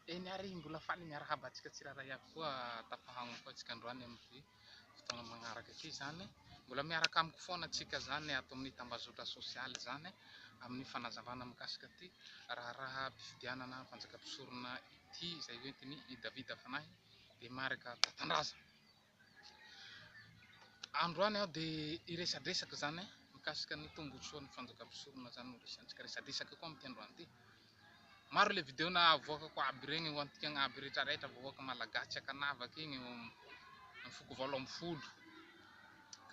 Eny ary mbola faly miarahaba antsika tsirairay avy koa tafahagno koa antsika androany amin'ity fotoagna magnaraka ity zany. Mbola miaraka amiko foana antsika zany ato amin'ny tambazotra sosialy zany amin'ny fanazavana mikasika ity raharaham-pifidianana mpanjaka-mpisorona ity izay hoentin'i i Davida Fanahy dia Marc Tatandraza. Androany aho dia hiresadresaka izany mikasika ny tombotsoan'ny fanjakam-pisorona izany no resahantsika. Resadresaka koa amin'ity androany ity. Maro ilay vidéo navoakako aby regny ho antsika aby rehetrarehetra vahoaka malagasy tsy ankanavaka igny eo amin'ny foko 18.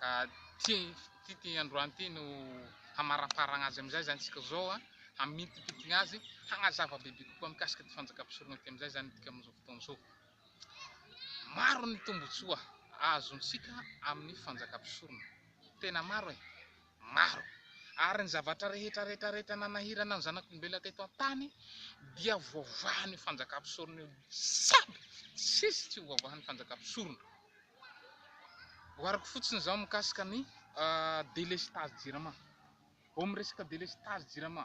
Ka ty ty ty androany ty no hamaramparagna azy amin'izay zany tsika zao a, hamintimpitigna azy, hagnazava bebe kokoa mikasika ty fanjakam-pisorona ty amin'izay zany tika amin'izao fotoana izao. Maro ny tombontsoa azontsika amin'ny fanjakam-pisorona. Tena maro e! Maro. Ary ny zavatra rehetra rehetra rehetra nanahirana ny zanak'olombelona teto an-tany dia voavahan'io fanjakam-pisorona io jiaby. Tsisy tsy ho voavahan'ny fanjakam-pisorona. Ohariko fotsiny izao mikasika ny delestazy jirama. Vao miresaka delestazy jirama,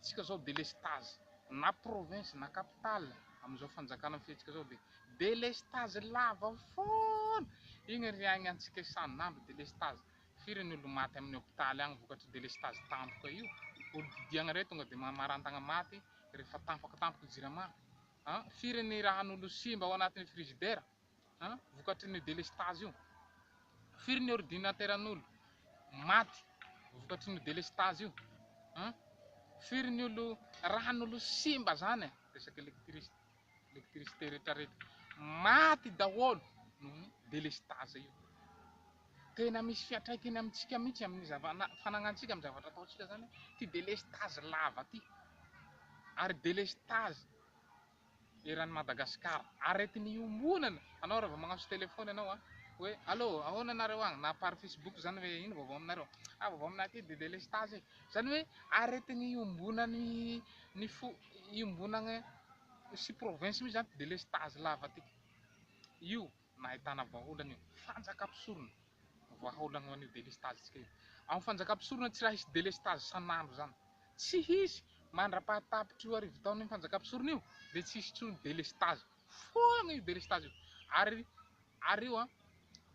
tsika zao delestazy na province na capitale amin'izao fanjakana mifehy zao dia delestazy lava foana, igny ry agny antsika isan'andro delestazy, firy ny olo maty amin'ny hopitaly agny vokatry delestazy tampoka io, olo didiagna reo tonga dia marantagna maty rehefa tampaka tampoka jirama, an, firy ny rahan'olo simba ao anatin'ny frigidaire. An, vokatry ny delestazy io. Firy ny ordinateur an'olo maty vokatry ny delestazy io. An, firy ny olo rahan'olo simba zany e, resaka électricité, électricité rehetra rehetra maty daholo noho ny delestazy io. Tena misy fiantraikany amintsika mihitsy amin'ny zava- fanagnantsika amin'ny zavatra ataontsika zany ty delestazy lava ty. Ary delestazy eran'i Madagascar. Aretina iombonana, anao raha vao magnantso téléphone ianao a, hoe allô ahoana nareo agny, na par Facebook zany hoe ino vaovao aminareo, ah vaovao aminay aty de délestage e, zany hoe aretina iombonan'ny ny fo iombonagna sy province mihitsy zany délestage lava ty, io nahitana vahaolana io, fanjakam-pisorona vahaolana ho an'io délestage tsika io, amin'ny fanjakam-pisorona tsy raha hisy délestage isan'andro zany. Tsy hisy mandra-pahatapitry io arivotaon'ny fanjakam-pisorona io dia tsy hisy intsony delestazy. Foana io delestazy io. Ary ary io an,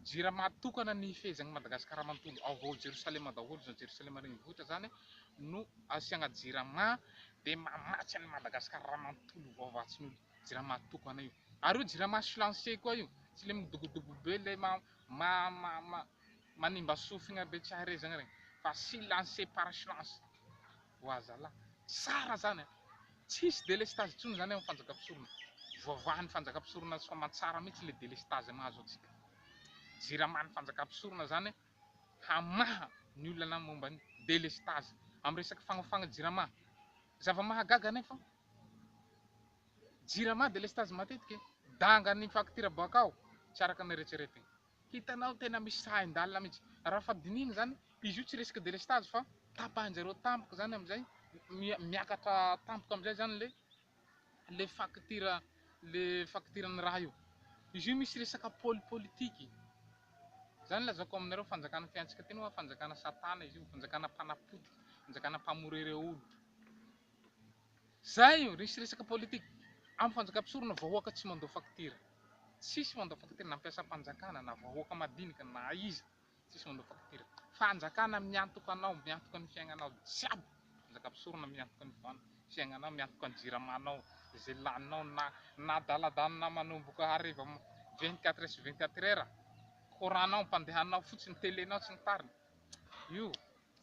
Jirama tokana ny hifehezan'i Madagasikara manontolo. Ao vao Jerosalema daholo izao Jerosalema renivohitra izany no asiagna Jirama dia mamatsy an'i Madagasikara manontolo voavatsin'olo. Jirama tokana io. Ary io Jirama silencieux koa io. Tsy le midobodobo be le ma ma ma manimba sofigna be tsy aharezagna regny fa silence par silence oa zalah tsara zany a! Tsy hisy delestage intsony zany amin'ny fanjakam-pisorona, voavahan'ny fanjakam-pisorona soamantsara mihitsy le delestage mahazo antsika, jirama ny fanjakam-pisorona zany hamaha ny olana momba ny delestage amin'ny resaka fagnofagna jirama, zava-mahagaga anefa jirama delestage matetiky danga ny facture bakao tsy araka ny eretreretigna. Hitanao tena misy sahin-dalina mihitsy. Raha fa dinihina izany, izy io tsy resaka delestazy fa tapahin-jareo tampoka izany amin'izay, miakatra tampoka amin'izay izany le le facture le facture ny raha io. Izy io misy resaka pôle politique. Izany lazaiko aminareo fanjakana fiainantsika tena hoa fanjakana satana izy io, fanjakana mpanapotika, fanjakana mpamorere olo. Zay io, risy resaka politique. Amin'ny fanjakam-pisorona vahoaka tsy mandoa facture. Tsisy mandoa facture na mpiasam-panjakana na vahoaka madinika na iza tsisy mandoa facture. Fanjakana miantoka anao, miantoka ny fiaignanao jiaby. Fanjakam-pisorona miantoka ny fiaignanao, miantoka ny jiramanao, izay laninao na na adaladalana manomboka hariva 24 heures sur 24 heures, courant-nao ampandehanao fotsiny, télé-nao tsy ny tariny. Io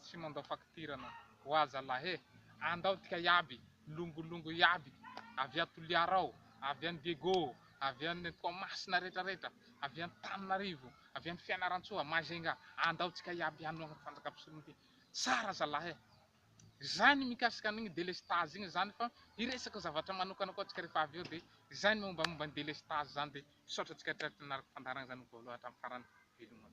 Tsy mandao facture anao. Oa zalahy e! Andao tika iaby, longolongo iaby, avy a Toliara ao, avy any Diego, avy any Toamasina rehetra rehetra, avy Antananarivo, avy any Fianarantsoa, Majunga, andao tsika iaby hanohagna ty fanjakam-pisorona ty. Tsara zalahy e! Zay ny mikasika an'igny delestazy igny zany fa hiresaka zavatra manokana koa tsika rehefa avy eo de zay ny mombamomba ny delestazy zany de misaotra antsika rehetra nanaraka fandaharagna zany voalohany hatramin'ny farany. Veloma.